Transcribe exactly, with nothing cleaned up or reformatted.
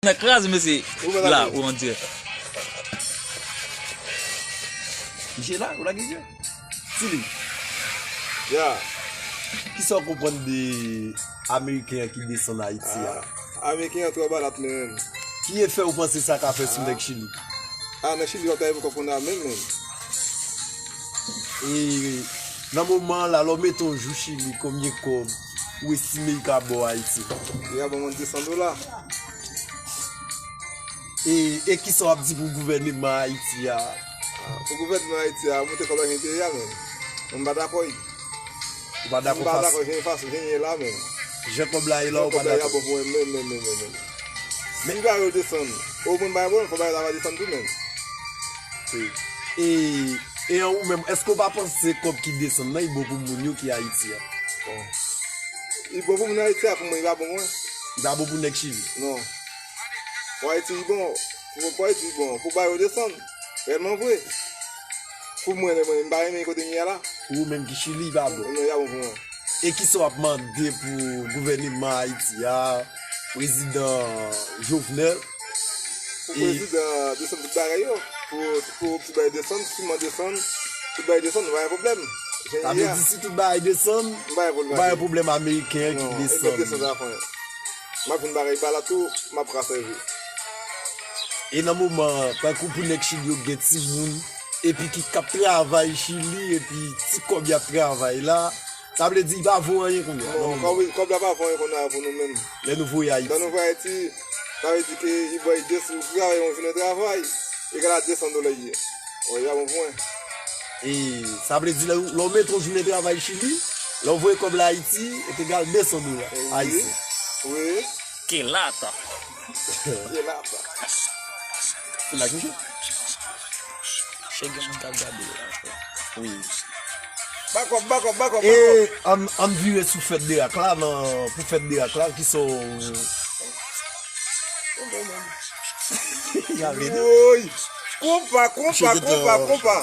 Nan kraz, mesye. Ou mèt la, ou an dirèk. Misye la, ou la, misye? Sili. Ya. Kisa w konprann de Ameriken an ki desann Ayiti a? Ah, Ameriken an twò balat, men. Ki efè ou panse sa ka fè sou nèg Chili? Ah, nèg Chili pa ta evo konprann la menm, men. E nan moman an la, lè w mete yon jou Chili, konbyen kòb ou estime li ka ba w Ayiti? Li ka ban mwen de san dola. E, e kisa w ap di pou gouvèneman Ayiti a? Ah, pou gouvèneman Ayiti a, monte kòb la gen peyi a, men. Mwen m pa dakò, wi. Ou pa dakò? M pa dakò, jan fason, jan ye la, men. Jan kòb la ye la, ou pa dakò? Jan kòb la ye a bon pou mwen, men, men, men, men, men. Men li ba yo desann. Omwen ba yo bon, fò ba yo la va desann tou, men. Wi. E, e an ou menm, èske w pa panse kòb ki desann nan, li bon pou moun yo ki Ayiti a? Bon. Li bon pou moun Ayiti a, pou mwen, li pa bon pou mwen. Li pa bon pou nèg Chili? Non. Pou Ayiti, li bon. Pou, pou Ayiti, li bon. Pou ba yo desann. Reyèlman vre. Pou mwen, mwen, m pa renmen kote m ye a la. Pou ou menm ki Chili, li pa bon? Non, li pa bon pou mwen. E kisa w ap mande pou gouvèneman Ayiti a, prezidan Jovenel? Pou prezidan desann tout bagay yo. Pou, pou, pou bay desann, siman desann, tout bagay desann, nou pa gen pwoblèm. Sa vle di si tout bagay desann, nou pa gen pwoblèm Ameriken an ki desann. Non, e mèt desann sa fè. M ap jwenn bagay ba la tou, m ap ka sèvi. E nan moman an, tankou pou nèg Chili yo gen timoun, epi ki k ap travay Chili, epi ti kòb y ap travay la, sa vle di li pa vo anyen kounye a. Non, kòb, kòb la pa vo anyen kounye a pou nou menm. Lè nou voye Ayiti. Lè nou voye Ayiti, sa vle di ke li bay de, ou travay yon jounen travay, egal a de san dola li ye. Wi, li pa bon pou mwen. E sa vle di lè, lè w mete yon jounen travay Chili, lè w voye kòb la Ayiti, e te egal de san dola ayisyen. Wi. Ke lata. Ke lata. Se la ki Che gen moun k ap gade yo la, frè. Wi. Bakòp, bakòp, bakòp, bakòp. E ann, ann vire sou fèt de rak la, nan, pou fèt de rak la, ki son. Woy! Konpa, konpa, konpa, konpa.